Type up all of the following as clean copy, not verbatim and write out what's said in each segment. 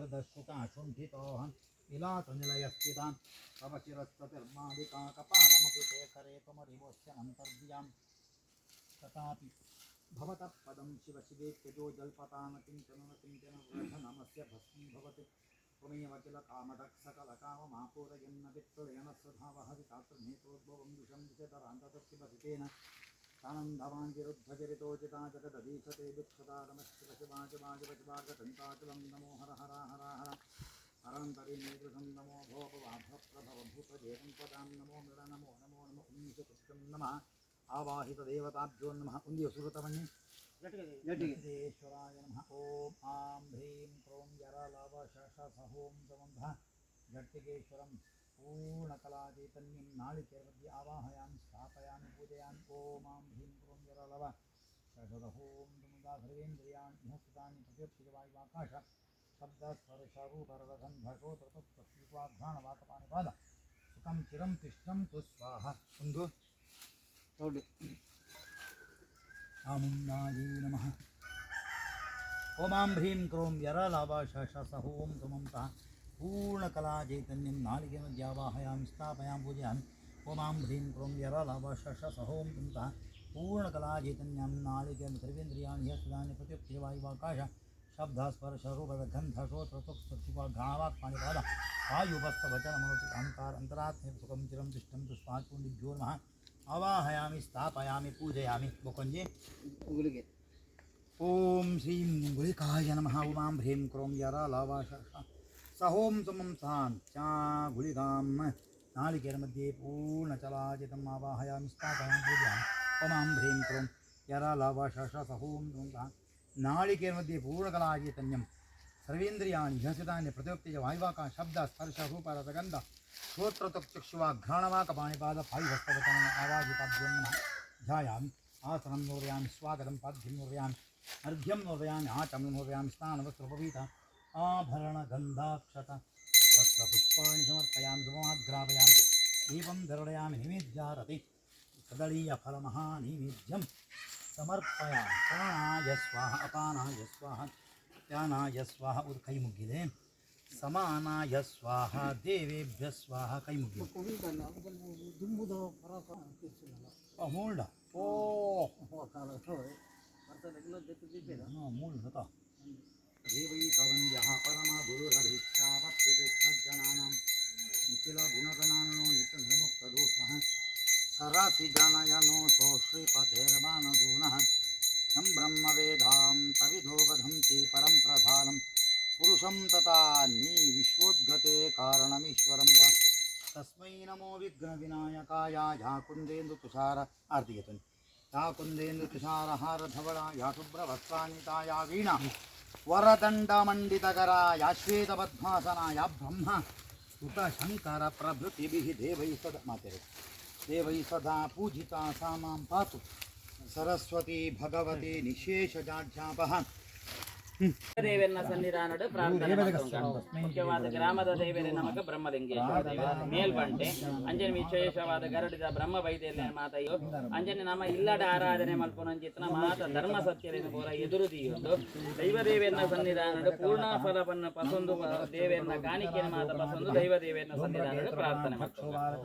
हृदशुका शुण्ठितोऽहं विलासनिलयस्थितां तव शिरस्ततिर्मालिका कपालमपि ते करे त्वमरिवोश्यनन्तर्धियां तथापि भवतः पदं शिव शिवेत्यजो जल्पता न किञ्चन न किञ्चन व्रजनमस्य भस्मीभवति। त्वमेव किल कामदः सकलकाममापूरयन्न विप्रलयनस्वधावहति चात्रनेत्रोद्भवं विषं विषधरान्ततशिवसि तेन सानन्दवान् विरुद्धचरितोचिता जगदधीशते दुःखदा नमः शिव शिवा शिवा शिव शिवागतन्ताचलं नमो हर हर हर हर हरान्तरिणीदृशं नमो भोपवाभप्रभवभूतजेतं पदां नमो मृड नमो नमो नम उन्निषतुभ्यं नमः। ಆವಾಹಿತ ದೇವತಾಭ್ಯೋ ನಮಃ. ಒಂದು ಸುರತಮಣ್ಣಿ ಜಗದೀಶ್ವರಾಯ ನಮಃ. ಓಂ ಆಂ ಹ್ರೀಂ ಕ್ರೋಂ ಯರ ಲವ ಶ ಷ ಸ ಹೋಂ ಸಮಂಧ ಜಟ್ಟಿಗೇಶ್ವರಂ ಪೂರ್ಣಕಲಾಚೈತನ್ಯಂ ನಾಳಿಕೇರ ಆವಾಹಯಾಮಿ, ಸ್ಥಾಪಯಾಮಿ, ಪೂಜಯಾಮಿ. ಓಂ ಆಂ ಹ್ರೀಂ ಕ್ರೋಂ ಯರ ಲವ ಶ ಷ ಸ ಹೋಂ ಸಮಂಧ ಸರ್ವೇಂದ್ರಿಯಾಣಿ ಇಹ ಸ್ಥಿತಾನಿ ಪ್ರತ್ಯಕ್ಷವಾಯುವಾಕಾಶ ಶಬ್ದ ಸ್ಪರ್ಶ ರೂಪರಗಂಧ ಶ್ರೋತ್ರ ಸುಖಂ ಚಿರಂ ತಿಷ್ಟಂತು ಸ್ವಾಹ. ಒಂದು ಹೌದು. ಚಾಮುಂಡಾಯೈ ನಮಃ. ಓಮಾಂ ಹ್ರೀಂ ಕ್ರೋಂ ಯರ ಲಾಭ ಶ ಷ ಸ ಹೋಂ ಸಮಂತಃ ಪೂರ್ಣಕಲಾ ಚೈತನ್ಯಂ ನಾಲಿಗೆ ಮಧ್ಯಾವಾಹಯಾಮಿ, ಸ್ಥಾಪಯಾಮಿ, ಪೂಜಯಾಮಿ. ಓಮಾಂ ಹ್ರೀಂ ಕ್ರೋಂ ಯರ ಲಾಭ ಶ ಷ ಸ ಹೋಂ ಸಮಂತಃ ಪೂರ್ಣಕಲಾ ಚೈತನ್ಯಂ ನಾಲಿಗೆ ಸರ್ವೇಂದ್ರಿಯಾಣಿ ಹಸ್ತದಾನಿ ಪ್ರತ್ಯುಕ್ತಿವಾಯುವಾಕಾಶ ಶಬ್ದ ಸ್ಪರ್ಶ ರೂಪದ ಗಂಧ ಶ್ರೋತ್ರ ತ್ವಕ್ ಘಾಣವಾಕ್ ಪಾಣಿಪಾದ ವಾಯುಪಸ್ಥ ವಚನ ಮನೋಚಿತ ಅಹಂಕಾರ ಅಂತರಾತ್ಮ ಸುಖಂ ಚಿರಂ ತಿಷ್ಟಂತು ಸ್ವಾಚುಂಡಿಭ್ಯೋ ನಮಃ. ಆವಾಹಯಾಮಿ, ಸ್ಥಾಪಯಾಮಿ, ಪೂಜಯಾಮಿ. ಬೊಕೊಂಜಿ ಗುಳಿಗೆ. ಓಂ ಶ್ರೀಂ ಗುಳಿಕಾಯ ನಮಃ. ಉಮಾಂ ಹ್ರೀಂ ಕ್ರೋಂ ಯರ ಲವ ಶ ಷ ಸಹೋಂ ಸಮಂ ಸಾಂ ಚಾ ಗುಳಿಕಾಂ ನಾಳಿಕೆರ ಮಧ್ಯೆ ಪೂರ್ಣಚಲಾಚಿತಂ ಆವಾಹಯಾಮಿ, ಸ್ಥಾಪಯಾಮಿ, ಪೂಜಯಾಮಿ. ಓಮಾಂ ಹ್ರೀಂ ಕ್ರೋಂ ಯರ ಲವ ಶ ಷ ಸಹೋಂ ಸಮಂ ಸಹ ನಾಳಿಕೆರ ಮಧ್ಯೆ ಪೂರ್ಣಕಲಾಚೈತನ್ಯಂ ಸರ್ವೇಂದ್ರಿಯಾಣಿ ಹಸಿತಾನಿ ಪ್ರತಿಯೋಕ್ತಿಯ ವಾಯುವಾಕ ಶಬ್ದ ಸ್ಪರ್ಶ ರೂಪ ರಸಗಂಧ ಶ್ರೋತ್ರ ಚಕ್ಷುವ ಘ್ರಾಣವಾಕ ಪಾಣಿಪಾದ ಪಾಯುಹಸ್ತವಚನ ಆವಾಹಿತಾಭ್ಯೋ ನಮಃ. ಧ್ಯಾಯಾಮಿ, ಆಸನಂ ನೋರ್ಯಾಮಿ, ಸ್ವಾಗತಂ, ಪಾದ್ಯಂ ನೋರ್ಯಾಮಿ, ಅರ್ಘ್ಯಂ ನೋರ್ಯಾಮಿ, ಆಚಮನ ನೋರ್ಯಾಮಿ, ಸ್ನಾನವಸ್ತ್ರೋಪವೀತ ಆಭರಣ ಗಂಧಾಕ್ಷತ ಪತ್ರ ಪುಷ್ಪಾಣಿ ಸಮರ್ಪಯಾಮಿ, ಧೂಪಮಾಘ್ರಾಪಯಾಮಿ, ದೀಪಂ ಧರಡಯಾಮಿ, ನಿವೇದ್ಯಾರತಿ ಕದಳೀಯ ಫಲಮಹಾನೈವೇದ್ಯಂ ಸಮರ್ಪಯಾಮಿ. ಪ್ರಾಣಾಯ ಸ್ವಾಹ, ಅಪಾನಾಯ ಸ್ವಾಹ, ವ್ಯಾನಾಯ ಸ್ವಾಹ. ಒಂದು ಕೈ ಮುಗ್ಗಿದೆ. ಸಮಾನಾಯ ಸ್ವಾಹ, ದೇವೇಭ್ಯ ಸ್ವಾಹ. ಕೈ ಮುಗ್ಗಿದೆ. ದುಂಬುದ ಪರ. ಮೂಲ್ಡ ಓ. ಹಾಂ, ಮೂಲ್ಡ ಸತ ದೇವೈಕವಂದ್ಯಃ ಪರಮ ಗುರುರಭೀಷ್ಟಾವಪ್ತಿಸಜ್ಜನಾನಾಂ ನಿಖಿಲ ಗುಣಗಣಾನೋ ನಿತ್ಯ ನಿರ್ಮುಕ್ತ ದೋಷಃ ಸರಸಿ ಜನಯನೋ ಶ್ರೀಪತೇರ್ಮಾನದೂನಃ ಯಂ ಬ್ರಹ್ಮ ವೇದಾಂತವಿದೋ ವದಂತಿ ಪರಂ ಪ್ರಧಾನಂ ಪುರುಷಂ ತಥಾ ನೀ ವಿಶ್ವೋದ್ಗತೆ ಕಾರಣಮೀಶ್ವರಂ ವಾ ತಸ್ಮೈ ನಮೋ ವಿಘ್ನ ವಿನಾಯಕಾಯ. ಯಾ ಕುಂದೇಂದು ತುಷಾರ ಆರತಿಗೆ ತನ್ನಿ. ಯಾ ಕುಂದೇಂದು ತುಷಾರಹಾರ ಧವಳ ಯಾ ಶುಭ್ರವಸ್ತ್ರಾನ್ವಿತಾ ಯಾ ವೀಣಾ ವರದಂಡ ಮಂಡಿತಕರ ಯಾ ಶ್ವೇತ ಪದ್ಮಾಸನ ಯಾ ಬ್ರಹ್ಮ ಸುತ ಶಂಕರ ಪ್ರಭೃತಿಭಿಃ ದೇವೈ ಸದಾ ಮಾತೆರೆ ದೇವೈ ಸದಾ ಪೂಜಿತಾ ಸಾ ಮಾಂ ಪಾತು ಸರಸ್ವತಿ ಭಗವತಿ ನಿಶೇಷಜಾಢ್ಯಾಪಹ. ದೇವರನ್ನ ಸನ್ನಿಧಾನಡು ಪ್ರಾರ್ಥನೆ ಮಲ್ತೊಂಗ. ಮುಖ್ಯವಾದ ಗ್ರಾಮದ ದೇವರೇ ನಮಕ ಬ್ರಹ್ಮಲಿಂಗೇಶ್ವರ ದೇವರ ಮೇಲ್ಬಂಟೆ ಅಂಜನೆ ವಿಶೇಷವಾದ ಗರಡಿದ ಬ್ರಹ್ಮ ವೈದ್ಯ ಮಾತಯ್ಯೋ ಅಂಜನೆ ನಮ್ಮ ಇಲ್ಲಡ ಆರಾಧನೆ ಮಲ್ಪುನಂಚಿತ್ನ ಮಾತ ಧರ್ಮ ಸತ್ಯರೇನು ಪೂರ ಎದುರು ದೀಯೊಂದು ದೈವ ದೇವರನ್ನ ಸನ್ನಿಧಾನಡು ಪೂರ್ಣ ಫಲವನ್ನ ಪಸೊಂದು ದೇವರನ್ನ ಕಾಣಿಕೆಯ ಮಾತ ಪಸೊಂದು ದೈವ ದೇವರನ್ನ ಸನ್ನಿಧಾನಡು ಪ್ರಾರ್ಥನೆ ಮಲ್ತೊಂಗ.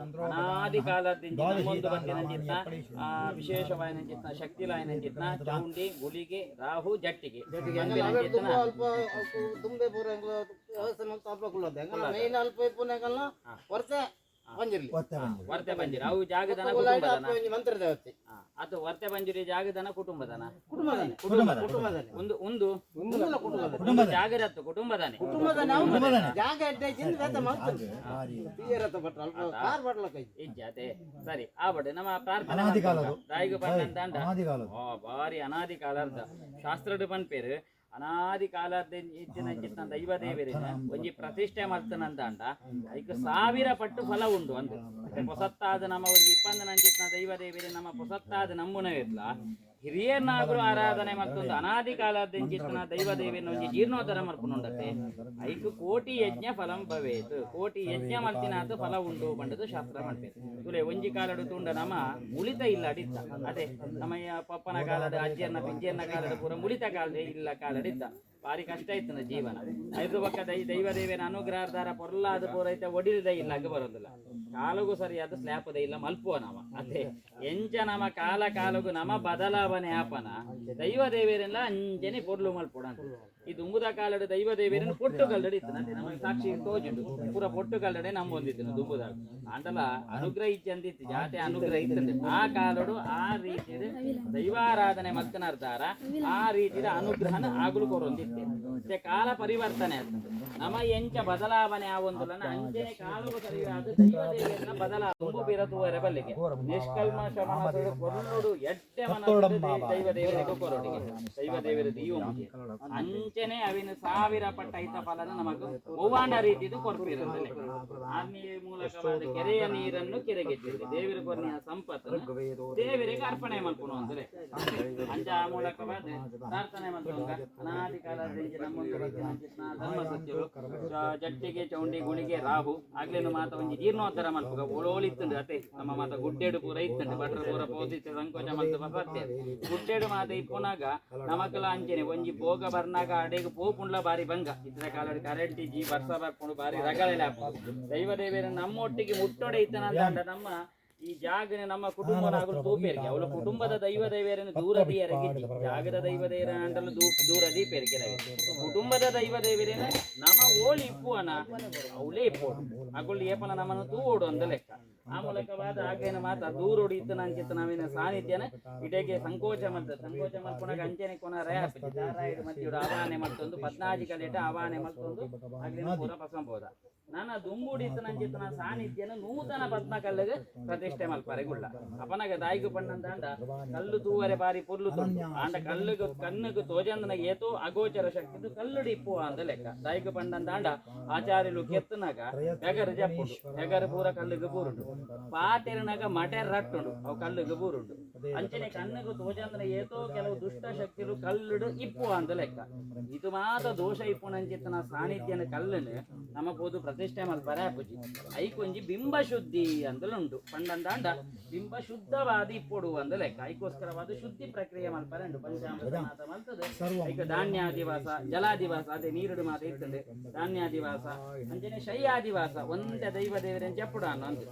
ಅನಾದಿ ಕಾಲದಿಂದ ನಮ್ಮೊಂದು ಬತ್ತಿನಂಚಿತ್ನ ಆ ವಿಶೇಷವಾಯಿನಂಚಿತ್ನ ಶಕ್ತಿಲಾಯಿನಂಚಿತ್ನ ಚೌಂಡಿ, ಗುಳಿಗೆ, ರಾಹು, ಜಟ್ಟಿಗೆ ಪನ್ಪಿನಂಚಿತ್ನ. ಅಲ್ಪ ದುಂಬೆ ಪೂರ ಎಂಕ್ಲ ವ್ಯವಸ್ಥೆ ಮಲ್ತ್ ಅಲ್ಪ ಕುಲ್ಲೊಂದು ಎಂಕಲ್ನ ಮೇನ್ ಅಲ್ಪ ಇಪ್ಪುನ ಎಂಕಲ್ನ ವರ್ತೆ ಬಂಜಿರ್ಲಿ. ವರ್ತೆ ಬಂಜಿರಿ ಅವು ಜಾಗದನ ಕುಲ್ಲಾಯ್ಟ್ ಕುಟುಂಬದನ. ಅಲ್ಪ ಒಂಜಿ ಮಂತ್ರ ದೇವತೆ. ಅದು ವರ್ತೆ ಬಂಜಿರಿ ಜಾಗದನ ಕುಟುಂಬದನ. ಕುಟುಂಬದನೆ. ಕುಟುಂಬದ. ಕುಟುಂಬದನೆ. ಒಂದು ಒಂದು ಕುಟುಂಬದ ಕುಟುಂಬದ. ಒಂದು ಜಾಗರತ್ತು ಕುಟುಂಬದಾನೆ. ಕುಟುಂಬದನೆ. ಅವು ಜಾಗ ಎಡ್ಡೆ ಇಜ್ಜಿಂದ್ ಬೇತೆ ಮಲ್ತು ತೀರತ್ತ ಭಟ್ರು ಅಲ್ಪ ಕಾರ್ ಬಡ್ಲ ಕೈ. ಇಜ್ಜಾತೆ ಸರಿ ಆಬಡೆ ನಮ್ಮ ಪ್ರಾರ್ಥನೆ. ಅನಾದಿ ಕಾಲದ್ದು. ದಾಯಿಗು ಪಂಡಂತಾಂಡ ಅನಾದಿ ಕಾಲದ್ದು. ಓ ಬಾರಿ ಅನಾದಿ ಕಾಲರ್ದ ಶಾಸ್ತ್ರಡ್ ಪನ್ಪೇರು ಅನಾದಿ ಕಾಲದ ಇತ್ತಿನ ಚಿತ್ತ ದೈವ ದೇವರಿನ ಒಂಜಿ ಪ್ರತಿಷ್ಠೆ ಮಲ್ತನಂತಾಂಡ ಐಕ್ ಸಾವಿರ ಪಟ್ಟು ಫಲ ಉಂಡು ಅಂದ್. ಪೊಸತ್ತಾದ ನಮ್ಮ ಒಂಜಿ ಇಪ್ಪಂದ ನಂಚಿತ್ನ ದೈವ ದೇವರಿ ನಮ್ಮ ಪೊಸತ್ತಾದ ನಂಬುನವಿರ್ಲ. ಹಿರಿಯರ್ನಾಗುರು ಆರಾಧನೆ ಮಲ್ತೊಂದು ಅನಾದಿ ಕಾಲದಿಂಚಿತ್ತಿನ ದೈವ ದೇವಿನ ಒಂಜಿ ಜೀರ್ಣೋದ್ಧಾರ ಮಲ್ಪುನುಂಡತೆ. ಐಕ್ ಕೋಟಿ ಯಜ್ಞ ಫಲಂ ಭವೇತ್. ಕೋಟಿ ಯಜ್ಞ ಮಲ್ತಿನಾತ್ ಫಲ ಉಂಡು ಪಂಡದು ಶಾಸ್ತ್ರ ಮಲ್ಪೇರು. ತುಲೆ, ಒಂಜಿ ಕಾಲಡು ತುಂಡ ನಮ ಮುಳಿತ ಇಲ್ಲ ಅಡಿತ್ತ. ಅದೇ ನಮ್ಮ ಪಪ್ಪನ ಕಾಲಡು, ಅಜ್ಜಿಯನ್ನ ಪಿಜ್ಜಿಯನ್ನ ಕಾಲಡು ಪೂರ ಮುಳಿತ ಕಾಲದ ಇಲ್ಲ ಕಾಲಡಿತ್ತ. ಭಾರಿ ಕಷ್ಟ ಇತ್ತು ಜೀವನ. ಐದು ಪಕ್ಕ ದೈವ ದೇವಿನ ಅನುಗ್ರಹದಾರ ಪೊರ್ಲಾದ ಪೂರೈತ ಒಡಿಲ್ದ ಇಲ್ಲ ಬರೋದಿಲ್ಲ. ಕಾಲಗೂ ಸರಿಯಾದ ಸ್ಲ್ಯಾಪದ ಇಲ್ಲ ಮಲ್ಪುವ ನಮ. ಅದೇ ಎಂಚ ನಮ ಕಾಲ ಕಾಲಗೂ ನಮ ಬದಲಾವಣೆ ಆಪನ, ದೈವ ದೇವರೆಲ್ಲ ಅಂಚನೆ ಪೊರ್ಲು ಮಲ್ಪೊಡ ಅಂತ. ಈ ದುಂಬುದ ಕಾಲಡು ದೈವ ದೇವರನ್ನು ಪೊಟ್ಟು ಕಲ್ಲಡಿ ಇತ್ತು. ಅದೇ ನಮಗೆ ಸಾಕ್ಷಿ ತೋಜುಂಡು. ಪೂರ ಪೊಟ್ಟು ಕಲ್ಲಡೆ ನಮ್ಮ ಒಂದಿತ್ತು ದುಂಬುದಾಗ. ಆಂಡಲ ಅನುಗ್ರಹ ಇಚ್ಚಂದಿತ್ತು, ಜಾತೆ ಅನುಗ್ರಹ ಇತ್ತು ಆ ಕಾಲಡು. ಆ ರೀತಿಯ ದೈವಾರಾಧನೆ ಮಲ್ತನರ್ದಾರ ಆ ರೀತಿಯ ಅನುಗ್ರಹನ ಆಗುಲು ಕೊರೊಂದಿತ್ತೆ. ಮತ್ತೆ ಕಾಲ ಪರಿವರ್ತನೆ ಆಗ್ತದೆ. ನಮ ಎಂಚ ಬದಲಾವಣೆ ಆವೊಂದುಲನ ಅಂಚನೆ ಕಾಲವು ಸರಿಯಾದ ದೈವ ದೇವಿಯನ್ನ ಬದಲಾ ತುಂಬು ಪಿರ ತೂವರೆ ಬಲ್ಲಿಗೆ. ನಿಷ್ಕಲ್ಮಶ ಮನಸ್ಸು ಕೊರೊಡು, ಎಡ್ಡೆ ಮನಸ್ಸು ದೈವ ದೇವರಿಗೆ ಕೊರೊಡಿಗೆ ದೈವ ದೇವರ ದೀವೊಂಜಿ. ಅಂಚನೆ ಅವಿನ ಸಾವಿರ ಪಟ್ಟ ಐತ ಫಲನ ನಮಗ್ ಒವ್ವಾಂಡ ರೀತಿದು ಕೊರ್ಪಿರುತ್ತದೆ. ಆರ್ಮಿ ಮೂಲಕವಾದ ಕೆರೆಯ ನೀರನ್ನು ಕೆರೆಗೆಜ್ಜಿದೆ ದೇವರ ಕೊರ್ನಿಯ ಸಂಪತ್ತನ್ನು ದೇವರಿಗೆ ಅರ್ಪಣೆ ಮಲ್ಪುನು ಅಂದ್ರೆ. ಅಂಚ ಆ ಮೂಲಕವಾದ ಪ್ರಾರ್ಥನೆ ಮಲ್ಪುಗ. ಅನಾದಿ ಕಾಲದಿಂದ ನಮ್ಮೊಂದು ಧರ್ಮ ಸತ್ಯರು ಜಟ್ಟಿಗೆ ಚೌಂಡಿ ಗುಳಿಗೆ ರಾಹು ಆಗ್ಲೇನು ಮಾತ ಒಂಜಿ ಜೀರ್ಣೋದ್ಧಾರ ಮಲ್ಪುಗ. ಓಳೋಳಿತ್ತುಂಡು ಅತೆ. ನಮ್ಮ ಮಾತ ಗುಡ್ಡೆಡು ಪೂರ ಇತ್ತುಂಡು. ಭಟ್ರು ಪೂರ ಪೋದಿತ್ತು ಸಂಕೋಚ ಮಲ್ತು ಸತ್ಯ. ಗುಡ್ಡೆಡು ಮಾತ ಇಪ್ಪುನಾಗ ನಮಕಲ ಅಂಚನೆ ಒಂಜಿ ಭೋಗ ಬರ್ನಾಗ ಅಡೆಗ್ ಪೋಪುಂಡ್ಲ ಬಾರಿ ಬಂಗ. ಇತರ ಕಾಲಡ್ ಕರೆಂಟ್ ಇಜ್ಜಿ, ಬರ್ಸ ಬರ್ಪುಂಡು, ಬಾರಿ ರಗಳೆ ಆಪುಂಡು. ದೈವ ದೇವೇರ ನಮ್ಮೊಟ್ಟಿಗೆ ಮುಟ್ಟೊಡೆ ಇತ್ತನಂತ ನಮ್ಮ ಈ ಜಾಗನೆ ನಮ್ಮ ಕುಟುಂಬನಾಗಲು ತೂಪೇರಿಗೆ ಅವಳ ಕುಟುಂಬದ ದೈವ ದೇವರನ್ನು ದೂರ ದೀಯರಿಗೆ. ಜಾಗದ ದೈವ ದೇವರ ಅಂಟಲು ದೂರ ದೀಪೇರಿಗೆ. ಕುಟುಂಬದ ದೈವ ದೇವರೇನ ನಮ್ಮ ಓಳಿ ಇಪ್ಪುವನ ಅವಳೇ ಇಪ್ಪೋಡು ಅಗುಳು ಏಪನ ನಮ್ಮನ್ನು ತೂವೋಡು ಅಂದ ಲೆಕ್ಕ. ಆ ಮೂಲಕವಾದ ಆಗೇನ ಮಾತ ದೂರೋಡು ಇತ್ತು ಅಂಚಿತ್ತ ನಾವಿನ ಸಾನ್ನಿಧ್ಯನ ಇಡಗೆ ಸಂಕೋಚ ಮಲ್ತ ಸಂಕೋಚ ಮಲ್ಪುನಾಗ ಅಂಚನೆ ಕೊನ ರಯ ದಾರಾಯಡು ಮತ್ತಿಡು ಆವಾಹನೆ ಮಲ್ತೊಂದು ಪದ್ನಾಜಿ ಕಲೆಟ ಆವಾಹನೆ ಮಲ್ತೊಂದು ಆಗ್ಲಿನ ಪೂರ ಪಸಂಬೋದ. ನಾನ ದುಂಬುಡಿ ಇತ್ತನಂಚಿತ್ತನ ಸಾನ್ನಿಧ್ಯನ ನೂತನ ಪದ್ಮ ಕಲ್ಲುಗ್ ಪ್ರತಿಷ್ಠೆ ಮಲ್ಪರೆ ಗುಳ್ಳ. ಅಪನಗ ದಾಯಿಗು ಪಣ್ಣಂದಾಂಡ ಕಲ್ಲು ತೂವರೆ ಬಾರಿ ಪೊರ್ಲು ತೊಂಡು. ಆಂಡ ಕಲ್ಲುಗು ಕಣ್ಣುಗು ತೋಜಂದನ ಏತೋ ಅಗೋಚರ ಶಕ್ತಿದು ಕಲ್ಲುಡಿ ಇಪ್ಪುವ ಅಂದ ಲೆಕ್ಕ. ದಾಯಿಗು ಪಣ್ಣಂದಾಂಡ ಆಚಾರ್ಯಲು ಕೆತ್ತನಾಗ ಬೆಗರು ಜಪ್ಪುಂಡು, ಬೆಗರು ಪೂರ ಕಲ್ಲುಗು ಬೂರುಂಡು. ಪಾತೆರನಾಗ ಮಟೆ ರಟ್ಟುಂಡು, ಅವು ಕಲ್ಲುಗು ಬೂರುಂಡು. ಅಂಚನೆ ಕಣ್ಣುಗು ತೋಜಂದನ ಏತೋ ಕೆಲವು ದುಷ್ಟ ಶಕ್ತಿಲು ಕಲ್ಲುಡು ಇಪ್ಪುವ ಅಂದ ಲೆಕ್ಕ. ಇದು ಮಾತ ದೋಷ ಇಪ್ಪುನಂಚಿತ್ತನ ಸಾನ್ನಿಧ್ಯನ ಕಲ್ಲುನು ನಮ್ಮ ಪೋದು ಪ್ರತಿಷ್ಠೆ ಮಲ್ಪರೆ ಆಪುಜಿ. ಐಕೊಂಜಿ ಬಿಂಬ ಶುದ್ಧಿ ಅಂದಲುಂಡು. ಪಂಡಂದಾಂಡ ಬಿಂಬ ಶುದ್ಧವಾದ ಇಪ್ಪೊಡು ಅಂದ ಲೆಕ್ಕ. ಐಕೋಸ್ಕರವಾದ ಶುದ್ಧಿ ಪ್ರಕ್ರಿಯೆ ಮಲ್ಪರೆ ಉಂಡು. ಪಂಚಾಮೃತ ಮಾತ ಮಲ್ತದೆ. ಐಕ ಧಾನ್ಯಾದಿವಾಸ, ಜಲಾದಿವಾಸ, ಅದೇ ನೀರುಡು ಮಾತ ಇತ್ತಂಡೆ ಧಾನ್ಯಾದಿವಾಸ. ಅಂಚನೆ ಶಯ್ಯಾದಿವಾಸ. ಒಂದೇ ದೈವ ದೇವರನ್ ಜಪ್ಪುಡ ಅಂದು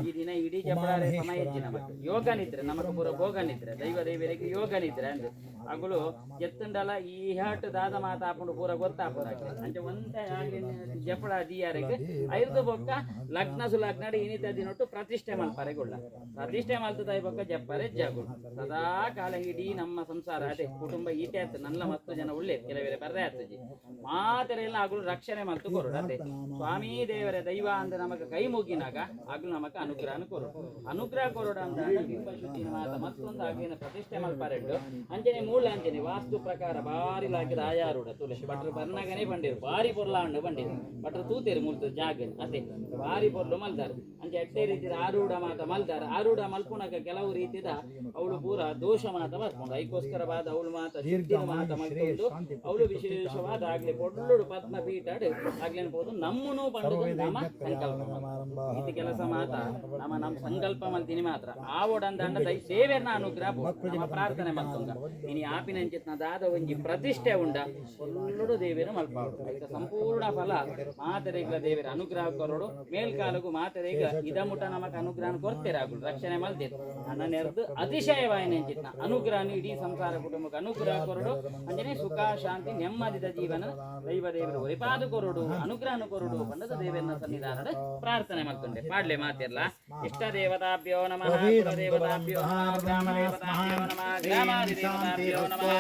ಈ ದಿನ ಇಡೀ ಜಪಡಾರೆ ಸಮಯ ಇಜ್ಜಿ ನಮಕ್. ಯೋಗ ನಿದ್ರೆ ನಮಕ್ ಪೂರ ಭೋಗ ನಿದ್ರೆ, ದೈವ ದೇವರಿಗೆ ಯೋಗ ನಿದ್ರೆ ಅಂದು. ಅಗುಲು ಎತ್ತುಂಡಲ ಈ ಹ್ಯಾಟ್ ದಾದ ಮಾತಾಪುಂಡು ಪೂರ ಗೊತ್ತಾಪುಂಡು. ಅಂಚೆ ಒಂತೆ ಜಪಡ ದಿಯಾರೆಗ್ ಐರ್ದು ಬೊಕ್ಕ ಲಗ್ನ ಸುಲಗ್ನಡ್ ಇನಿತ ದಿನೊಟ್ಟು ಪ್ರತಿಷ್ಠೆ ಮಲ್ಪರೆ ಗುಳ್ಳ. ಪ್ರತಿಷ್ಠೆ ಮಲ್ತದಾಯಿ ಬೊಕ್ಕ ಜಪ್ಪರೆ ಜಗುಳು ಸದಾ ಕಾಲ ಇಡೀ ನಮ್ಮ ಸಂಸಾರ ಅದೇ ಕುಟುಂಬ ಈತೆ ಆತು. ನನ್ನ ಮಸ್ತು ಜನ ಉಳ್ಳೇ ಕೆಲವೇರೆ ಬರ್ರೆ ಆತಜಿ ಮಾತೆರೆಲ್ಲ ಅಗುಳು ರಕ್ಷಣೆ ಮಲ್ತು ಕೊರಡು. ಅದೇ ಸ್ವಾಮಿ ದೇವರೇ ದೈವ ಅಂದ ನಮಗ ಕೈ ಮುಗಿನಾಗ ಅಗುಳು ನಮಗ ಅನುಗ್ರಹನ ಕೊರಡು. ಅನುಗ್ರಹ ಕೊರಡು ಅಂತ ಬಿಂಬ ಶುದ್ಧಿನ ಮಾತ ಮತ್ತೊಂದು ಆಗಿನ ಪ್ರತಿಷ್ಠೆ ಮಲ್ಪರೆಂಡು. ಅಂಚನೆ ಮೂಲ ಅಂಚನೆ ವಾಸ್ತು ಪ್ರಕಾರ ಬಾರಿ ಲಾಕಿದ ಆಯಾರುಡ ತುಳಸಿ ಭಟ್ರು ಬರ್ನಾಗನೇ ಬಂಡಿರು. ಬಾರಿ ಪೊರ್ಲ ಉಂಡು ಬಂಡಿರು. ಭಟ್ರು ತೂತೇರು ಮೂಲ್ತು ಜಾಗ ಅದೇ ಬಾರಿ ಪೊರ್ಲು ಮಲ್ದಾರು. ಅಂಚೆ ಎಟ್ಟೆ ರೀತಿದ ಆರೂಢ ಮಾತ ಮಲ್ದಾರ. ಆರೂಢ ಮಲ್ಪುನಕ ಕೆಲವು ರೀತಿದ ಅವಳು ಪೂರ ದೋಷ ಮಾತ ಮಲ್ಪುಂಡು. ಐಕೋಸ್ಕರ ಬಾದ ಅವಳು ಮಾತ ಶುದ್ಧಿನ ಮಾತ ಮಲ್ತೊಂದು ಅವಳು ವಿಶೇಷವಾದ ಆಗ್ಲಿ ಪೊಡ್ಲುಡು ಪದ್ಮ ಪೀಠಡ್ ಆಗ್ಲೇನು ಪೋದು ನಮ್ಮನು ಪಂಡುದು ನಮ್ಮ ಸಂಕಲ್ಪ. ಇದು ಕೆಲಸ ಮಾತ ನಮ್ಮ ನಮ್ಮ ಸಂಕಲ್ಪ ಮಲ್ತಿನಿ ಮಾತ್ರ ಆವೊಡಂದಾಂಡ ದೇವೆರ್ನ ಅನುಗ್ರಹ ಬೋಡು. ನಮ್ಮ ಪ್ರಾರ್ಥನೆ ಮಲ್ತೊಂಗ ಇನಿ ಆಪಿನಂಚಿತ್ನ ದಾದ ಒಂಜಿ ಪ್ರತಿಷ್ಠೆ ಉಂಡ ಪೊಲ್ಲುಡು ದೇವೆರು ಮಲ್ಪಾಡು. ಐತ ಸಂಪೂರ್ಣ ಫಲ ಮಾತೆರೆಗ್ಲ ದೇವರ ಅನುಗ್ರಹ ಕೊರಡು. ಮೇಲ್ಕಾಲಗು ಮಾತೆರೆಗ ಇದಮುಟ ನಮಕ್ ಅನುಗ್ರಹ ಕೊರ್ತೆರಾಗುಳು ರಕ್ಷಣೆ ಮಲ್ತೇರು. ನನ್ನ ನೆರ್ದು ಅತಿಶಯವಾಯಿನಂಚಿತ್ನ ಅನುಗ್ರಹ ಇಡೀ ಸಂಸಾರ ಕುಟುಂಬಕ್ಕೆ ಅನುಗ್ರಹ ಕೊರಡು. ಅಂಜನೆ ಸುಖ ಶಾಂತಿ ನೆಮ್ಮದಿದ ಜೀವನ ದೈವ ದೇವರು ಒರಿಪಾದು ಕೊರಡು, ಅನುಗ್ರಹ ಕೊರಡು ಪಂಡದ ದೇವರನ್ನ ಸನ್ನಿಧಾನದ ಪ್ರಾರ್ಥನೆ ಮಲ್ತುಂಡೆ. ಪಾಡ್ಲೆ ಮಾತಿರ್ಲ. ಇಷ್ಟ ದೇವತಾಭ್ಯೋ ನಮಃ, ಕುಲದೇವತಾಭ್ಯೋ ನಮಃ, ಗ್ರಾಮ ದೇವತಾಭ್ಯೋ ನಮಃ, ಗ್ರಾಮಾದಿ ದೇವತಾಭ್ಯೋ ನಮಃ,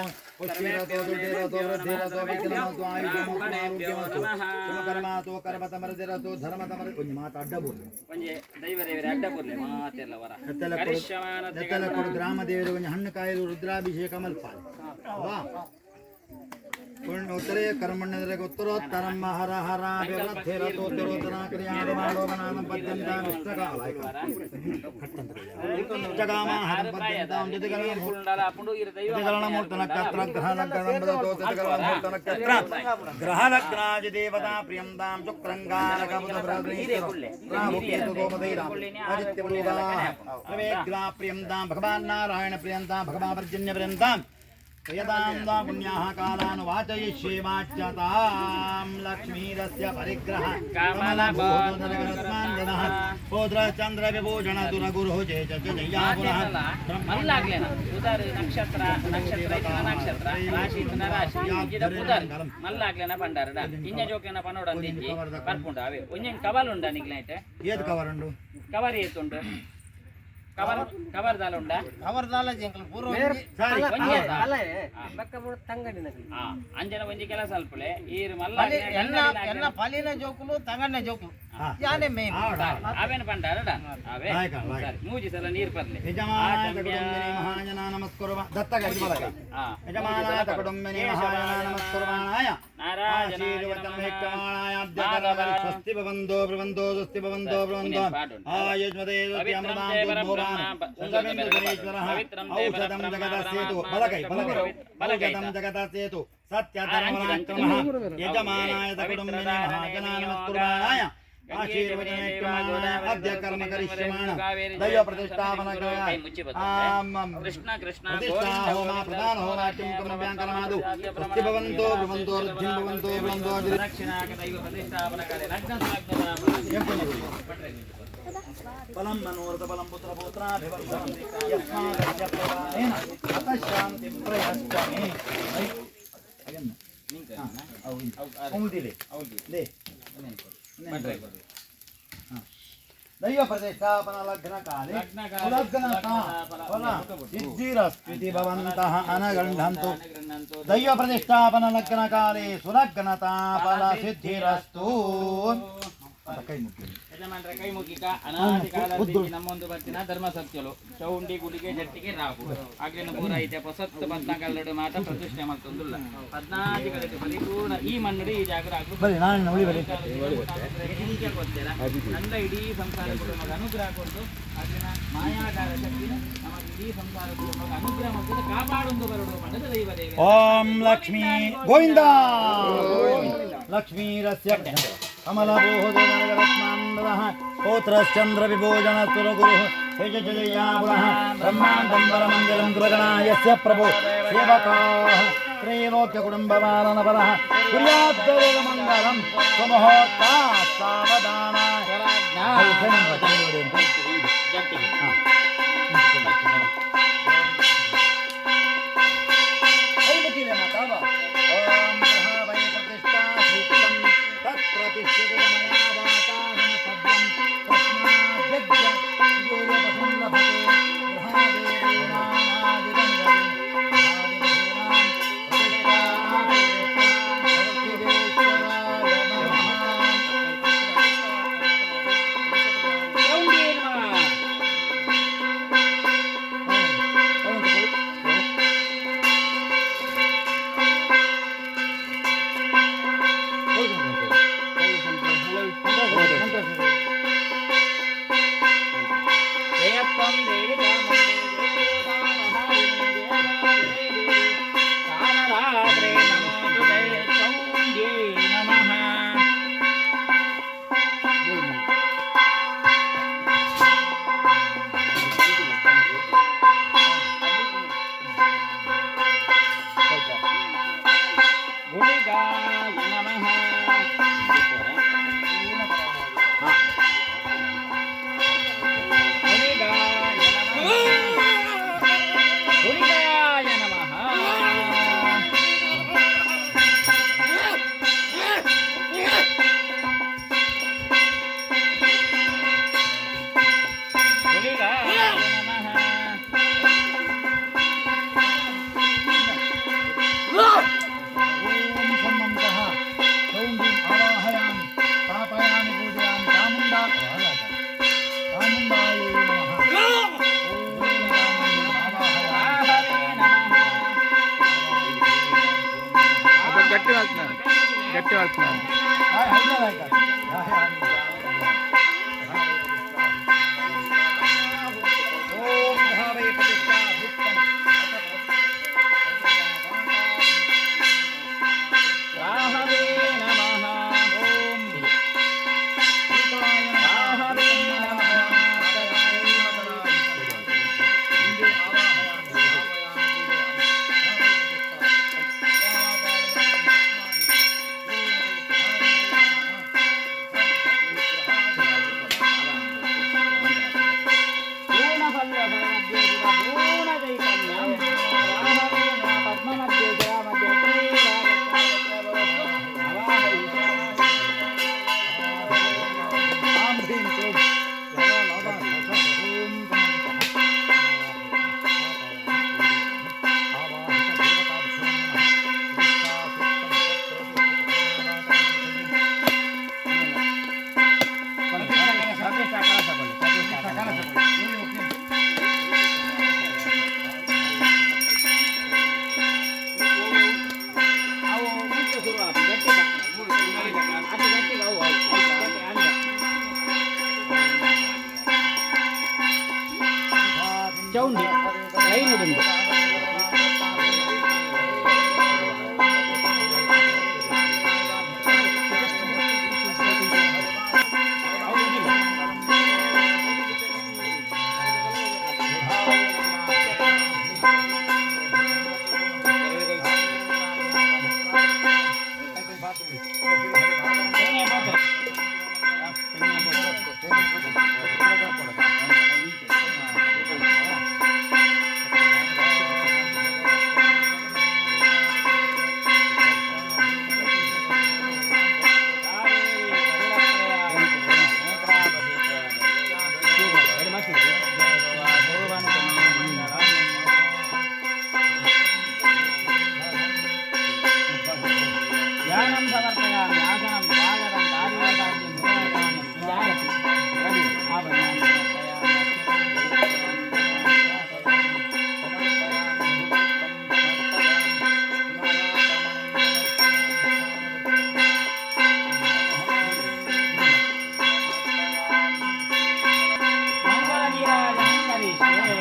ಸರ್ವೇಭ್ಯೋ ದೇವೇಭ್ಯೋ ನಮಃ, ಸರ್ವೇಭ್ಯೋ ಬ್ರಾಹ್ಮಣೇಭ್ಯೋ ನಮಃ. ಕರ್ಮಾತೋ ಕರ್ಮ ತಮರದಿರತೋ ಧರ್ಮ ತಮರ ಒಂಜಿ ಮಾತ ಅಡ್ಡ ಬೋರ್ಲೆ. ಒಂಜಿ ದೈವ ದೇವರ ಅಡ್ಡ ಕೊರ್ಲೆ ಮಾತೆಲ್ಲ ವರ. ನೆತ್ತಲ ಕೊಡು. ಕರಿಷ್ಯಮಾನ. ನೆತ್ತಲ ಕೊಡು. ಗ್ರಾಮ ದೇವರು ಒಂಜಿ ಹಣ್ಣು ಕಾಯಲು ರುದ್ರಾಭಿಷೇಕ ಮಲ್ಪಾಲೆ ವಾ. ಉತ್ತರೇ ಕರ್ಮಣ್ಯದರೆ ಉತ್ತರೋತ್ತರಂ ಹರ ಹರ ವ್ಯವಸ್ಥಿರತೋತ್ತರೋತ್ತರಾಕ್ರಿಯಾಗಮಾಲೋಮನಾನಂ ಪದ್ಯಂತಾಂ ಇಷ್ಟಕಾಮಾಹರಂ ಪದ್ಯಂತಾಂ ಗ್ರಹಲಗ್ನಾಜ ದೇವತಾ ಪ್ರಿಯಂತಾಂ ಶುಕ್ರಂಗಾರಕಬುಧಬೃಹಸ್ಪತಿ ಪ್ರಿಯಂತಾಂ ಭಗವಾನ್ ನಾರಾಯಣ ಪ್ರಿಯಂತಾಂ ಭಗವಾನ್ ಪರ್ಜನ್ಯ ಪ್ರಿಯಂತಾಂ ಪ್ರಿಯತಾಂ ವಾ ಪುಣ್ಯಾಃ ಕಾಲಾನುವಾಚಯಿಷ್ಯೇ ವಾಚ್ಯತಾಂ ಲಕ್ಷ್ಮೀರಸ್ಯ ಪರಿಗ್ರಹ ಕಮಲಭೂತನರಸ್ಮಾಂಜನಃ ಪೌತ್ರಚಂದ್ರ ವಿಭೂಷಣ ದುರಗುರುಃ ಜಯ ಜಯ ಜಯ ಪುನಃ. ಮಲ್ಲಾಗ್ಲೇನ ಉದಾರು ನಕ್ಷತ್ರ ನಕ್ಷತ್ರ ಇತ್ತಿನ ನಕ್ಷತ್ರ, ರಾಶಿ ಇತ್ತಿನ ರಾಶಿ, ಇಂಜಿದ ಪುದರ್ ಮಲ್ಲಾಗ್ಲೇನ ಪಂಡಾರಡ ಇಂಜ ಜೋಕ್ಲೆನ ಪನೋಡ ಅಂದಿಂಜಿ ಬರ್ಪುಂಡು. ಅವೇ ಒಂಜೆನ್ ಕವಲ್ ಉಂಡ ನಿಗ್ಲೈತೆ? ಏತ್ ಕವರ್ ಉಂಡು? ಕವರ್ ಏತುಂಡು? ಕವರ್ ಕವರ್ ದಾಲ ಉಂಡ? ಕವರ್ ದಾಲ ಎಂಕಲ್ ಪೂರ್ವ. ಸರಿ. ಒಂಜಿ ಅಂಜನ ಒಂಜಿ ಕೆಲಸ ಅಲ್ಪುಲೆ ಈರ್ ಮಲ್ಲ. ಎನ್ನ ಎನ್ನ ಪಲಿನ ಜೋಕುಲು, ತಂಗಣ್ಣ ಜೋಕುಲು ಯಾನೆ ಮೇನ್. ಅವೇನು ಪಂಡಾರಡ ಅವೇ. ಲಾಯಕ, ಲಾಯಕ. ಸರಿ, ಮೂಜಿ ಸಲ ನೀರ್ ಪರ್ಲೆ. ಯಜಮಾನಾಯ ಕುಟುಂಬಿನಿ ಮಹಾಜನ ನಮಸ್ಕುರ್ವ ದತ್ತಗ ಇದು ಬಲಗ. ಯಜಮಾನಾಯ ಕುಟುಂಬಿನಿ ಮಹಾಜನ ನಮಸ್ಕುರ್ವಾಣಾಯ ಆಶೀರ್ವಚನ ಹೇಕ್ಷಮಾಣಾಯ ಸ್ವಸ್ತಿ ಭವಂತೋ ಬ್ರುವಂತೋ ಸ್ವಸ್ತಿ ಭವಂತೋ ಬ್ರುವಂತೋ ಆಯುಷ್ಮದೇ ಸ್ವಸ್ತಿ ಅಮೃತಾಂ ದುರ್ಭೋಗಾನ್ ಶತಬಿಂದು ಸುರೇಶ್ವರಃ ಔಷಧಂ ಜಗದಸ್ಯೇತು ಬಲಕೈ ಬಲಕೈ ಔಷಧಂ ಜಗದಸ್ಯೇತು ಸತ್ಯಧರ್ಮಪರಾಕ್ರಮಃ. ಯಜಮಾನಾಯ ಕುಟುಂಬಿನಿ ಮಹಾಜನ ನಮಸ್ಕುರ್ವಾಣಾಯ ಆಶೀರ್ವಚನ ಅದ್ಯ ಕರ್ಮ ಕರಿಷ್ಯಮಾಣ ದೈವ ಪ್ರತಿಷ್ಠಾಪನ ಕೃಷ್ಣ ಕೃಷ್ಣ. ಪ್ರತಿಷ್ಠಾ ಹೋಮ ಪ್ರಧಾನ ಹೋಮಾಕ್ಯಂ ಕರ್ಮವ್ಯಾಂಕರಮಾದು ಸ್ವಸ್ತಿ ಭವಂತೋ ಭವಂತೋ ವೃದ್ಧಿಂ ಭವಂತೋ ಭವಂತೋ. ದಕ್ಷಿಣಾಕ ದೈವ ಪ್ರತಿಷ್ಠಾಪನ ಕಾರ್ಯ ಲಗ್ನ ಬಲಂ ಮನೋರಥ ಬಲಂ ಪುತ್ರ ಪೌತ್ರಾಭಿವರ್ಧನಂ ಯಸ್ಮಾದಸ್ಯ ಪ್ರದಾನೇನ ಅತಃ ಶಾಂತಿಂ ಪ್ರಯಚ್ಛ ಮೇ. ಹೌದಿಲೆ they ದೈವ ಪ್ರತಿಷ್ಠಾಪನ ಲಗ್ನ ಕಾಲೇ ಲಗ್ನತಾ ಫಲ ಸಿದ್ಧಿರಸ್ತ್ವಿತಿ ಭವಂತಃ ಅನಗೃಹಂತು. ದೈವ ಪ್ರತಿಷ್ಠಾಪನ ಲಗ್ನ ಕಾಲೇ ಸುಲಗ್ನತಾ ಫಲ ಸಿದ್ಧಿರಸ್ತು. ಕೈ ಮುಗ್ಗಿ. ಯಜಮಾನ್ರ ಕೈ ಮುಗಿಕ. ಅನಾದಿ ಕಾಲದಲ್ಲಿ ನಮ್ಮೊಂದು ಬರ್ತಿನ ಧರ್ಮ ಸತ್ಯಲು ಚೌಂಡಿ ಗುಡಿಗೆ ಜಟ್ಟಿಗೆ ರಾಹು ಆಗ್ಲಿನ ಪೂರ ಐತೆ. ಹೊಸತ್ತು ಪದ್ನಾಕಲ್ಲಡು ಮಾತ ಪ್ರತಿಷ್ಠೆ ಮತ್ತೊಂದುಲ್ಲ. ಪದ್ನಾದಿ ಕಡೆಗೆ ಪರಿಪೂರ್ಣ ಈ ಮಣ್ಣು ಈ ಜಾಗ ರಾಹು. ಬನ್ನಿ, ನಾನು ಉಳಿ ಬನ್ನಿ. ಗೊತ್ತಿಲ್ಲ, ನನ್ನ ಇಡೀ ಸಂಸಾರ ಕುಟುಂಬದ ಅನುಗ್ರಹ ಕೊಟ್ಟು ಅಲ್ಲಿನ ಮಾಯಾಗಾರ ಶಕ್ತಿನ ನಮ್ಮ ಇಡೀ ಸಂಸಾರ ಕುಟುಂಬದ ಅನುಗ್ರಹ ಮತ್ತು ಕಾಪಾಡೊಂದು ಬರಡು ಮನದ ದೈವ ದೇವಿ. ಓಂ ಲಕ್ಷ್ಮೀ ಗೋವಿಂದ ಲಕ್ಷ್ಮೀರಸ್ಯ ಕಮಲಭೂಹುದರತ್ನಾಂಬರಃ ಪೌತ್ರಶ್ಚಂದ್ರ ವಿಭೂಷಣ ಸುರಗುರುಃ ಯಜಜಯಾಪುರಃ ಬ್ರಹ್ಮಾಂಡಂಬರಮಂದಿರಂ ಗೃಗಣಾಯಸ್ಯ ಪ್ರಭು ಸೇವಕಾಃ ತ್ರೈಲೋಕ್ಯಕುಟುಂಬಪಾಲನಪರಃ ಕುರ್ಯಾದ್ಗರುಡಮಂಗಲಂ ಸುಮುಹೂರ್ತಾ ಸಾವಧಾನ. ಜಟ್ಟಿಗೆ. ಕೈ ಮುಗಿಲೆ ಮಾತಾವ. ಓಂ ಗ್ರಹ ವೈ ಪ್ರತಿಷ್ಠಾ ಸೂಕ್ತಂ ತತ್ಪ್ರತಿಷ್ಠಿತ ಮಯಾ ವಾತಾ ಸಮಸವ್ಯಂ ತಸ್ಮಾದ್ಯಜ್ಞ ಯೋಗಪಶುಂ ಲಭತೆ ಗೃಹಾದೇವೇನಾನಾದಿಗಂಗತೆ ಆದಿದೇವಾನ್ ಪ್ರತಿಷ್ಠಾ ಭಕ್ತಿದೇಶ್ವರಾಯ ನಮಃ. ಚೌಂಡಿ ನಮಃ. ಗಟ್ಟಿ ಮಾಡ್ತೀನಿ. ಓಂ ಧಾರಯ ಪ್ರತಿಷ್ಠಾ ಭುಕ್ತಂ. ರಾಹವೇ ನಮಃ. ಓಂ ಸೀತಾಯ ರಾಹವೇ ನಮಃ. ಪೂರ್ಣಫಲ ಪೂರ್ಣ ಚೈತನ್ಯಂ ರಾಹವೇ ನಮಃ. ಪದ್ಮಮಧ್ಯೆ ಶಿರಾಮಧ್ಯೆ. ಆಂ ಹ್ರೀಂ ಕ್ಲೂಂ ಓಂ ಪ್ರತಿಷ್ಠಾ ಕಳಶ ಕೊಡಿ, ಪ್ರತಿಷ್ಠಾ ಕಳಶ. ಅವು ಮುಂಚೆ ಶುರು ಆತು, ಗಟ್ಟಿ ಬಾ. ಅದು ಗಟ್ಟಿಗೆ ಅವು ಆಯ್ತು. ಗಟ್ಟಿ ಅಂದ. ಚೌಂಡಿ ಲೈನ್ ಉಂಟು. ತೆಂಗಿನ ಬೋತೆ. ತೆಂಗಿನ ಬೋತೆ. ಧ್ಯಾನಂ ಸಮರ್ಪಯಾಮಿ ಆಸನಂ ಸ್ವಾಗತಂ ಕಾರ್ಯೋಪಾದ್ಯಂ ಸಮರ್ಪಯಾಮಿ ಜಾಗತಿ ರವಿ ಆಭರಣಾನಿ ಸಮರ್ಪಯಾಮಿ. ಮಂಗಳ ನೀರಾಜನಂ ಕರಿಷ್ಯೆ.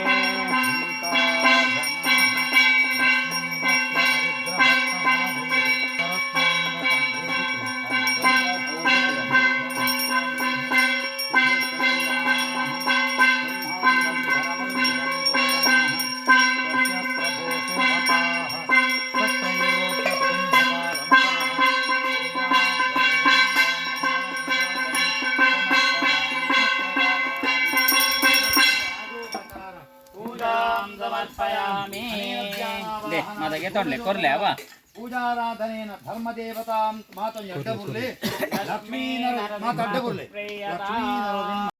ಪೂಜಾಂ ಸಮರ್ಪಯಾಮಿ. ದೆ, ಮದಗೆ ತೊಡ್ಲೆ ಕೊರ್ಲೆ ಅವ. ಪೂಜಾರಾಧನೇನ ಧರ್ಮದೇವತಾಂ ಮಾತೊಂದು ಅಡ್ಡ ಬುರ್ಲಿ ಲಕ್ಷ್ಮೀ ನರ ಮಾತು ಅಡ್ಡ ಬುರ್ಲಿ ಲಕ್ಷ್ಮೀ ನರಸಿಂಹ.